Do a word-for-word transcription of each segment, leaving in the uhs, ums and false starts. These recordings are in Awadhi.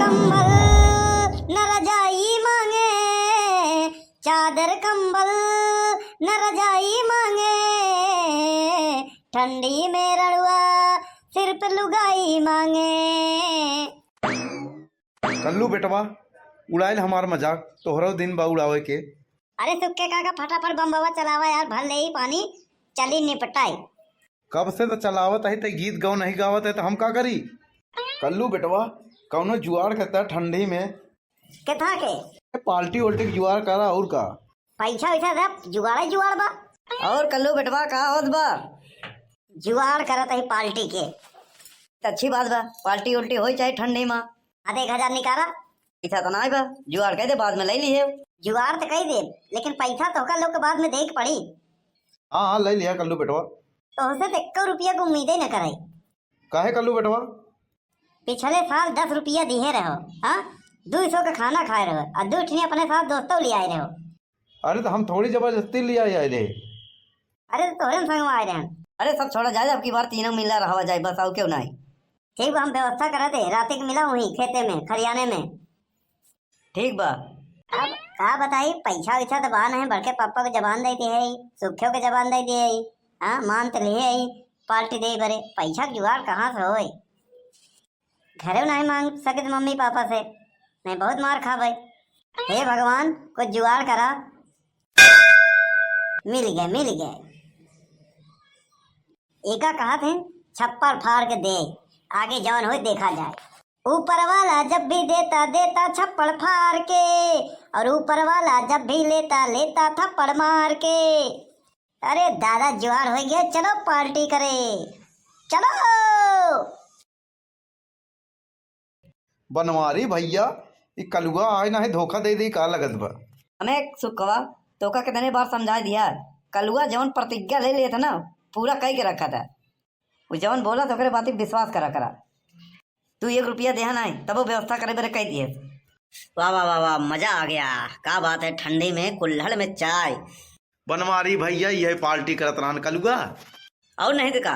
कंबल न रजाई मांगे, चादर कंबल न रजाई मांगे, ठंडी में रड़ुआ सिर पे लुगाई मांगे। कल्लू बेटवा, उड़ाइल हमार मजाक, तोहरो दिन बा उड़ावे के। अरे सुक्के काका, फटाफट बम्बवा चलावा यार, भर ले ही पानी, चली निपटाई। कब से तो चलावत है, ते गीत गौ नहीं गावत है, तो हम का करी? कल्लू बेटवा, कौनो जुआड़ करता ठंडी में। केथा के? पार्टी उल्टी के जुआड़ करा, और का? पैसा वैसा सब जुगाड़ ही जुआड़ बा। और कल्लू बेटवा, का होत बा? जुआड़ करत ही पार्टी के। त अच्छी बात बा, पार्टी उल्टी होई चाहे ठंडी में। आधे एक हजार निकाला। पैसा तो नाई बा, जुआड़ कह दे, बाद में ले लिहे। जुआड़ तो कह दे, लेकिन पैसा तो का लोग के बाद में दे के पड़ी। हाँ, हाँ, ले लिहा कल्लू बेटवा। तोहसे तो एको रुपया के उम्मीदे न कराई। काहे कल्लू बेटवा? पिछले साल दस रुपया दिहे रहो, हाँ, दो सौ का खाना खाए रहो, और दो ठिनी अपने साथ दोस्तों ले आए रहो। अरे तो हम थोड़ी जबरदस्ती ले आए, आए रहे। अरे तो तोहरे संग में आए रहे। अरे सब छोड़ा जाए, अब की बार तीनों मिला रहा जाए बस, और क्यों नहीं। ठीक बा, हम व्यवस्था करत है, रात के मिला वहीं खेते में, खरियाने में। ठीक बा। अब का बताई, पैसा वैसा तो बा नहीं, बड़के पापा के जबान दे दिए है, सुखियों के जबान दे दिए है, हाँ, मान तो लिए है, पार्टी दे बरे, पैसा के जुगाड़ कहाँ से होए? घरे नहीं मांग सके मम्मी पापा से, नहीं बहुत मार खाबे। हे भगवान, कुछ जुगाड़ करा। मिल गए, मिल गए। एका कहत हैं, छप्पर फाड़ के दे, आगे जौन होई देखा जाए। ऊपर वाला जब भी देता, देता छप्पड़ फाड़ के, और ऊपर वाला जब भी लेता, लेता थप्पड़ मार के। अरे दादा, जुआर हो गया, चलो पार्टी करे, चलो। बनवारी भैया, ई कलुआ आए ना है, धोखा दे दे का लगत बा। अने सुखवा, तोका कितने बार समझा दिया, कलुआ जवन प्रतिज्ञा ले लेत ना, पूरा कई के रखत है। वो जवन बोलत ओकरे बात पे विश्वास करा करा। तू एक रुपया देहा नाई, तबो व्यवस्था करे बरे कह दिए। वाह, वाह, वाह, वाह, मजा आ गया। का बात है, ठंडी में कुल्हड़ में चाय। बनवारी भैया, यह पार्टी करत रहन कलुआ। और नहीं तो का?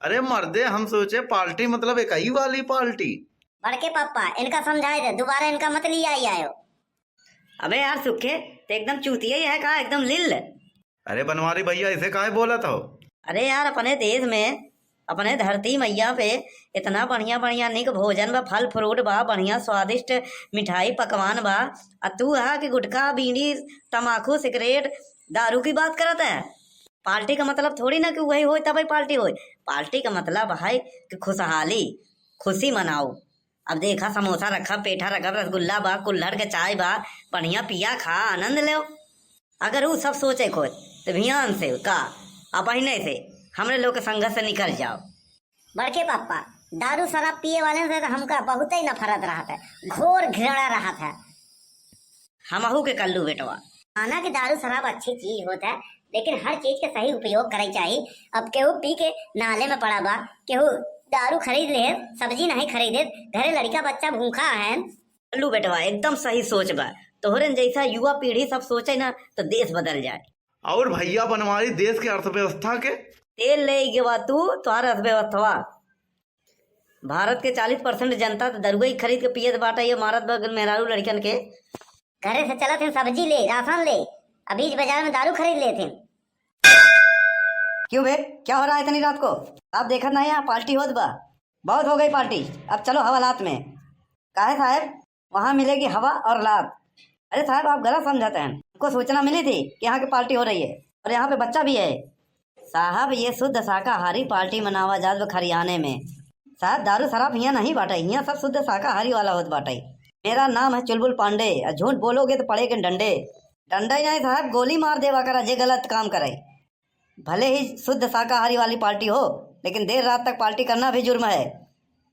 अरे मर्दे, हम सोचे पार्टी मतलब एक ही वाली पार्टी। बड़के पापा, इनका समझाए दे, दोबारा इनका मत लिया ही आयो। अबे यार सुखे, ते एकदम चूतिया ही है का, एकदम लिल। अरे बनवारी भैया, ऐसे काहे बोलत हो? अरे यार, अपने देश में, अपने धरती मैया पे इतना बढ़िया बढ़िया निक भोजन बा, फल फ्रूट बा, बढ़िया स्वादिष्ट मिठाई पकवान बा, आ तू हा कि गुटखा, बीड़ी, तमाकू, सिगरेट, दारू की बात करत है। पार्टी का मतलब थोड़ी ना कि वही होई तबे पार्टी होई। पार्टी का मतलब है कि खुशहाली, खुशी मनाओ। अब देखा, समोसा रखा, पेठा रखा, रसगुल्ला बा, कुल्हड़ के चाय बा, बढ़िया पिया खा, आनंद लेओ। अगर ऊ सब सोचे कोई, तो भियान से का, अब अहिने से हमरे लोग के संगत से निकल जाओ। बड़के पापा, दारू शराब पिए वाले से तो हमका बहुत ही नफरत रहत है, घोर घृणा रहत है। हमहू के कल्लू बेटवा। माना कि दारू शराब अच्छी चीज होत है, लेकिन हर चीज के सही उपयोग करे चाहिए। अब केहू पी के नाले में पड़ा बा, केहू दारू खरीद ले, सब्जी नहीं खरीदे, घरे लड़का बच्चा भूखा है। कल्लू बेटवा, एकदम सही सोच बा। तोहरे जैसा युवा पीढ़ी सब सोचे ना, तो देश बदल जाए। और भैया बनवारी, देश के अर्थव्यवस्था के? तेल ले गवा तू, तोहार अर्थव्यवस्था। भारत के चालीस परसेंट जनता तो दरुए ही खरीद के पियत बाटे, ये मारत बा मेहरारू लड़कन के। घरे से चलत हैं सब्जी ले, राशन ले, अभी इस बाजार में दारू खरीद लेत हैं। क्यों बे, क्या हो रहा है इतनी रात को? आप देखत नहीं, यहाँ पार्टी होत बा। बहुत हो गई पार्टी, अब चलो हवालात में। काहे साहब, वहाँ मिलेगी हवा और लात। अरे साहब, आप गलत समझत हैं। हमको सूचना मिली थी कि यहाँ की पार्टी हो रही है और यहाँ पे बच्चा भी है। साहब, ये शुद्ध शाकाहारी पार्टी मनावा जात बा खरियाने में। साहब, दारू शराब हियाँ नहीं बाटे, हियाँ सब शुद्ध शाकाहारी वाला होत बाटे। मेरा नाम है चुलबुल पांडे, और झूठ बोलोगे तो पड़ेगे डंडे। डंडा ही नहीं साहब, गोली मार देवा करा जे गलत काम करे। भले ही शुद्ध शाकाहारी वाली पार्टी हो, लेकिन देर रात तक पार्टी करना भी जुर्म है।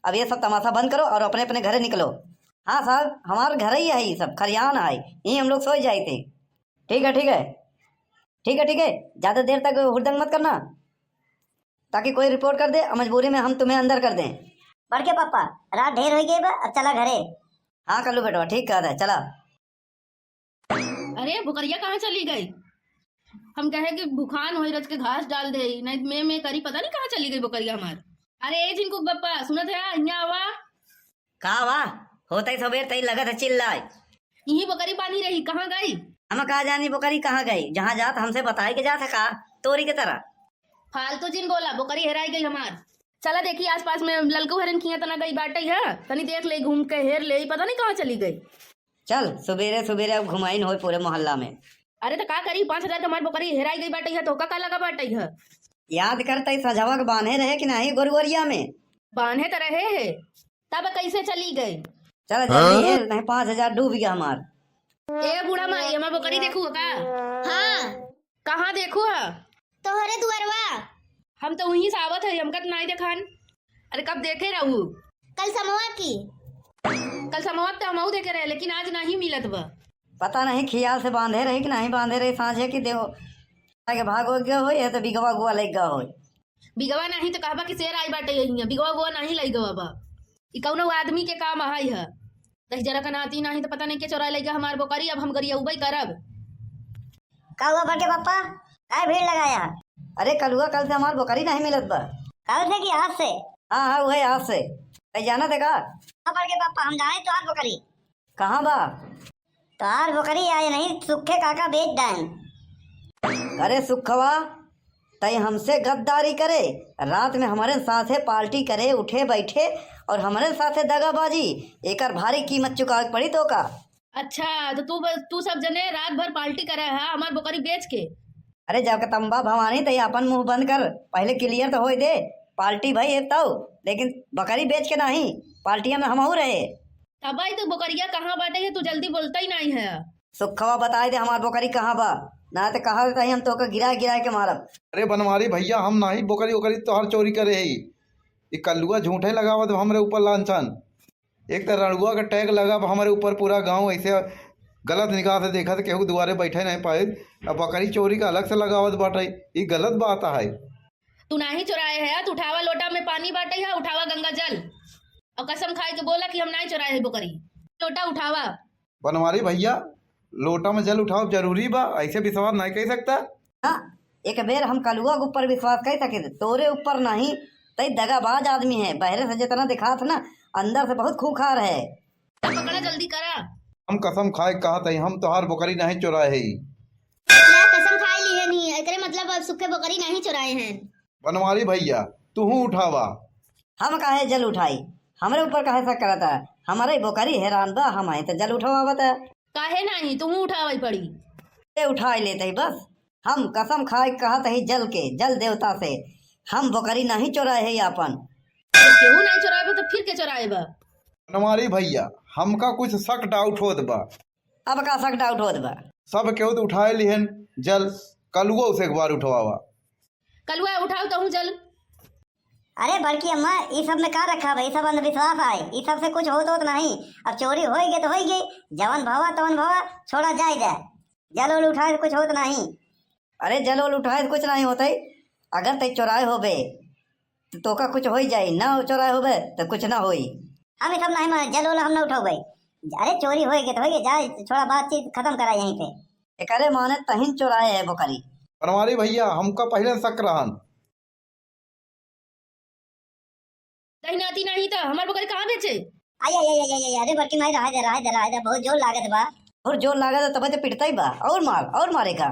अब ये सब तमाशा बंद करो और अपने अपने घरे निकलो। हाँ साहब, हमार घर ही है, ये सब खरियान है, यहीं हम लोग सोए जाए थे। ठीक है, ठीक है, ठीक है, ठीक है, ज्यादा देर तक हुड़दंग मत करना, ताकि कोई रिपोर्ट कर दे और मजबूरी में हम तुम्हें अंदर कर दें। बड़के पापा, रात ढेर हो गई बा, अब चला घरे। हाँ कल्लू बेटवा, ठीक कहत है, चला। अरे, बोकरिया कहाँ चली गई? हम कहे कि भुखान होई, रच के घास डाल दे, नहीं मैं, मैं करी, पता नहीं कहाँ चली गई बोकरिया हमार। अरे, ए झिनकू के बप्पा, सुनत है, यहाँ आवा। का आवा? होतइ सबेर तइ लगत है चिल्लाए। इही बोकरी बान्ही रही, कहाँ गई? हम का जानी बोकरी कहाँ गई, जहाँ जात हमसे बताए के जात है का, तोरी के तरह। फालतू जिन बोला, बोकरी हेराई गई हमार। चला देखी आसपास में ललकू हरन खिया तना गई बाटइ है, तनी देख ले, घूम के हेर ले, पता नहीं कहाँ चली गई। चल, सुबेरे सुबेरे अब घुमाइन होई पूरे मोहल्ला में। अरे त का करी, पाँच हजार के हमार बोकरी हेराई गई बाटइ है, तोहका का लगा बाटइ है? याद करतइ सझवा के बान्हे रहे कि नाहीं गोरुअरिया में? बान्हे त रहे है, तब कइसे चली गई? चला जल्दी हेर, नहीं पाँच हजार डूब गया हमार। ए बूढ़ा माई, हमार बोकरी देखू का? हाँ। कहाँ देखू है? तोहरे दुअरवा। हम तो वहीं से आवत है, हमका तो नाहीं देखान। अरे कब देखे रहू? कल समवा की। कल समवा तो हमहू देखे रहे, लेकिन आज नाहीं मिलत बा। पता नहीं खियाल से बांधे रही कि नाहीं बांधे रही, साँझे की देव के भाग हो गया होई, या तो बिगवा गुआ लग गया होई। बिगवा नाहीं तो कहबा कि शेर आई बाटे यहीं, बिगवा गुआ नाहीं लग गवा बा। ई कौनो आदमी के काम अहाई है। दस जरा का नाती नाहीं तो पता नहीं के चोराए लग गया हमार बोकरी, अब हम गरियउबे करब। का हुआ बड़के पप्पा, काहे भीड़ लगाया? अरे कलुआ, कल से हमार बोकरी नाहीं मिलत बा। कल से कि आज से? हाँ, हाँ, वही आज से। कहीं जाना थे का? हाँ बड़के पप्पा, हम जाने तोहार बोकरी। कहाँ बा? तोहार बोकरी आए नहीं, सुखे काका बेच डायन। अरे सुखवा, तई हमसे गद्दारी करे, रात में हमरे साथे पार्टी करे, उठे बैठे और हमरे साथे दगाबाजी, एकर भारी कीमत चुकावे के पड़ी तोका। अच्छा, तो तू ब-, तू सब जने रात भर पार्टी करे है हमार बोकरी बेच के? अरे जगदम्बा भवानी, तई अपन मुंह बंद कर, पहले क्लियर तो होए दे। पार्टी भई है तौ, लेकिन बकरी बेच के नाहीं, पार्टिया में हमहू रहे। तबई तो बोकरिया कहाँ बाटे है, तू जल्दी बोलता ही नाहीं है। सुखवा बताए दे हमार बोकरी कहाँ बा, ना तो कहा देता ही हम तोका गिरा गिरा के मारब। अरे बनवारी भैया, हम नाहीं बोकरी ओकरी तोहार चोरी करे ही। ई कल्लुआ झूठे लगावत बा हमरे ऊपर लांछन। एक तो रड़ुआ का टैग लगा बा हमरे ऊपर, पूरा गाँव ऐसे गलत निगाह से देखत, केहू दुआरे बैठे नाहीं पाए। अब बकरी चोरी का अलग से लगावत बाटे, ई गलत बात है। तू नाहीं चोराए है, तू उठावा लोटा में पानी बाटे है, उठावा गंगा जल। और कसम खाए के बोला कि हम नाहीं चोराए है बोकरी। लोटा उठावा। बनवारी भैया, लोटा में जल उठावब जरूरी बा, ऐसे विश्वास नाहीं कइ सकता। हाँ, एक बेर हम कलुआ के ऊपर विश्वास कइ सके, तोरे ऊपर नाहीं। तई दगाबाज आदमी है, बहरे से जितना दिखात ना, अंदर से बहुत खूंखार है। पकड़ा, जल्दी करा। हम कसम खाए कहत हई, हम तोहार बोकरी नाहीं चोराए हई। ला, कसम खाए लिहे नी, एकरे मतलब अब सुखे बोकरी नाहीं चोराए हैं। बनवारी भैया, तुहू उठावा। हम काहे जल उठाई? हमरे ऊपर काहे शक करत है? हमरे बोकरी हैरान बा, हम हैं तो जल उठवावत है। काहे नाहीं, तुहू उठावे पड़ी। ए, उठाए लेते ही बस। हम कसम खाए कहत ही जल के, जल देवता से, हम बोकरी नाहीं चोराए है आपन। जब केहू नाहीं चोराए बा, तो फिर के चोराए बा? बनवारी भैया, हमका कुछ शक डाउट होत बा। अब का शक डाउट होत बा? सब केहू तो उठाए लिहन जल, कलुआ से एक बार उठवावा। कलुआ उठाओ तहूँ जल। अरे बड़की अम्मा, ई सब में का रखा बा? ई सब अंधविश्वास आए, ई सब से कुछ होत होत नहीं। अब चोरी होई गई तो होई गई, जवन भवा तवन भवा, छोड़ा जाए जाए। जल उल उठाए से कुछ होत नहीं। अरे जल उल उठाए से कुछ नहीं होत है, अगर तै चोराए होबे तो तोका कुछ होई जाई, ना चोराए होबे तो कुछ ना होई। हम ई सब नहीं माने, जल उल हम ना उठौबे। अरे चोरी होई गई तो होई गई, जाए छोड़ा, बातचीत खत्म करा यहीं पे। एकरे माने तहिन चोराए है बोकरी। बनवारी भैया, हमका पहले शक रहन। दहिनाती नहीं तो हमार बोकरी कहाँ बेचे? आई, आई, आई, आई, आई, अरे बड़की माई, रहे दे, रहे दे, रहे दे, बहुत जोर लागत बा। और जोर लागत है, तबे तो पिटता ही बा। और मार, और मारे का।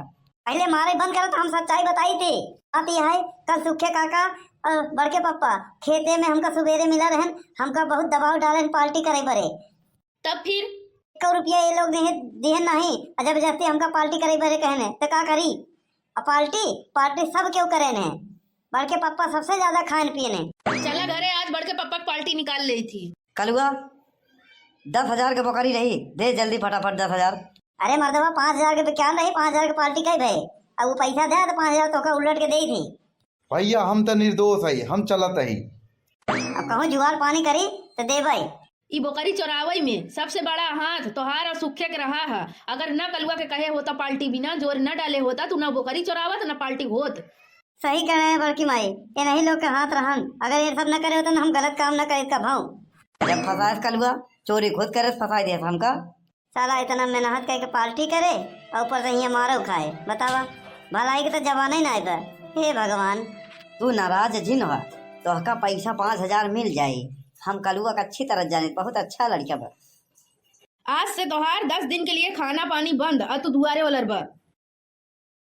पहले मारे बंद करो तो हम सच्चाई बताई थी। बात यह है, कल सूखे काका और बड़के पप्पा खेते में हमका सुबेरे मिला रहन, हमका बहुत दबाव डालन पार्टी करे बरे। तब फिर? एको रुपया ये लोग दिहे, दिहे नहीं, और जबरदस्ती हमका पार्टी करे बरे कहने, तो का करी? आ पार्टी, पार्टी सब केहू करे ने। बड़के पप्पा सबसे ज्यादा खान पिए ने। चला घरे, आज बड़के पप्पा के पार्टी निकाल लेई थी। कलुआ, दस हजार के बकरी रही, दे जल्दी फटाफट दस हजार। अरे मर्दवा, पाँच हजार के दुकान रही, पाँच हजार के पार्टी कई भे। अब वो पैसा दे तो पाँच हजार तोका उलट के देई थी। भैया, हम तो निर्दोष हई, हम चलत हई। अब कहूँ जुगाड़ पानी करी तो देबै। ई बोकरी चोरावई में सबसे बड़ा हाथ तोहार और सुखे के रहा है। अगर न कलुआ के कहे होता पार्टी, बिना जोर न डाले होता, तू न बोकरी चोरावत, न पार्टी होत। सही कहे है बड़की माई, इन्हीं लोग के हाथ रहन। अगर ये सब न करे होता, न हम गलत काम न करे कभऊ। जब फंसाएस कलुआ, चोरी खुद करे, फंसाई देस हमका। साला इतना मेहनत करके पार्टी करे और ऊपर से हियाँ मारो खाए, बतावा। भलाई के तो जमाना ही ना बा। हे भगवान। तू नाराज जिन हो, तोहका पैसा पाँच हजार मिल जाई। हम कलुआ का अच्छी तरह जाने, बहुत अच्छा लड़का बा। आज से तोहार दस दिन के लिए खाना पानी बंद, अ तू दुआरे ओलर बा।